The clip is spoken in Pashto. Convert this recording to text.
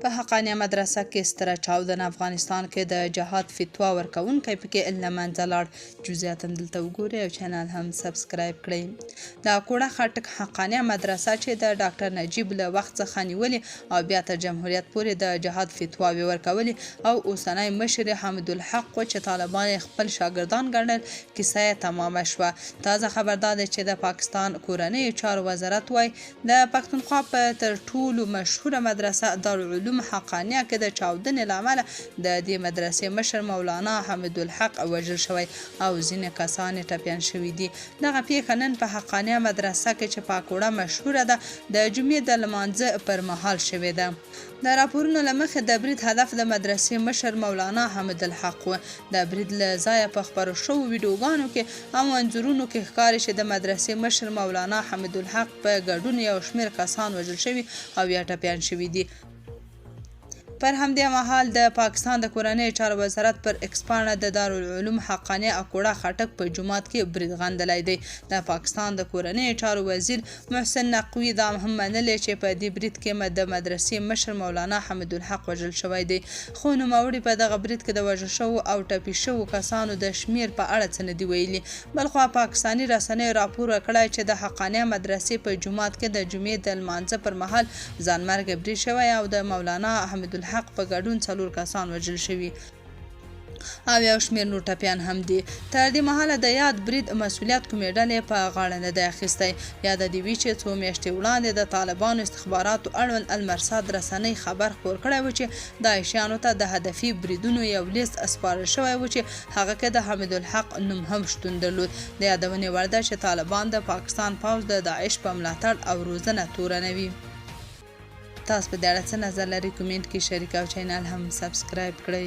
په حقانیه مدرسه کې ستره چاودنه، افغانستان کې د جهاد فتوا ورکوونکی پکې له منځه لاړ. جزئیات هم دلته وګورئ او چینل هم سبسکرایب کړئ. د اکوړه خټک حقانیه مدرسه چې د ډاکټر نجیب له وخت څخه نیولې او بیا تر جمهوریت پورې د جهاد فتواوې ورکولې او اوسنی مشر یې حامدالحق و چې طالبان یې خپل شاګردان ګڼل، کیسه یې تمامه شوه. تازه خبر دا دی چې د پاکستان کورنیو چارو وزارت وایي، د پښتونخوا په تر ټولو مشهوره مدرسه دارالعلوم حقانیه کې د چاودنې له امله د دې مدرسې مشر مولانا حمیدالحق وژل شوی او ځینې کسان یې ټپیان شوي دي. دغه پیښه نن په حقانیه مدرسه کې چې په اکوړه مشهوره ده، د جمعې د لمانځه پر مهال شوې ده. د راپورونو له مخې د برید هدف د مدرسې مشر مولانا حمیدالحق و. د برید له ځایه په خپرو شوو ویډیوګانو کې او انځورونو کې ښکاري چې د مدرسې مشر مولانا حمیدالحق په ګډون یو شمېر کسان وژل شوي او یا ټپیان شوي دي. پر همدې مهال د پاکستان د کورنیو چارو وزارت پر ایکس پاڼه د دارالعلوم حقانیه اکوړه خټک په جومات کې برید غندلی دی. د پاکستان د کورنیو چارو وزیر محسن نقوي دا هم منلې چې په دې برید کې د مدرسې مشر مولانا حمیدالحق وژل شوی دی، خو نوموړي په دغه برید کې د وژل شوو او ټپي شوو کسانو د شمېر په اړه څه نه دي ویلي. بلخوا پاکستاني رسنیو راپور ورکړی چې د حقانیه مدرسې په جومات کې د جمعې د لمانځه پر مهال ځانمرګی برید شوی او د مولانا حمیدالحق په ګډون 4 کسان وژل شوي او یو شمېر نور ټپیان هم دي. تر دې مهاله د یاد برید مسولیت کومې ډلې په غاړه نه دی اخیستی. یاده دې وي چې څو میاشتې وړاندې د طالبانو استخباراتو اړوند المرصاد رسنۍ خبر خپور کړی و چې داعشیانو ته د هدفي بریدونو یو لیست سپارل شوی و چې هغه کې د حمیدالحق نوم هم شتون درلود. د یادونې وړ ده چې طالبان د پاکستان پوځ د داعش په ملاتړ او روزنه تورنوي. تاسو په دې اړه څه نظر لرئ؟ کومنټ کې شریک او چینل هم سبسکرایب کړئ.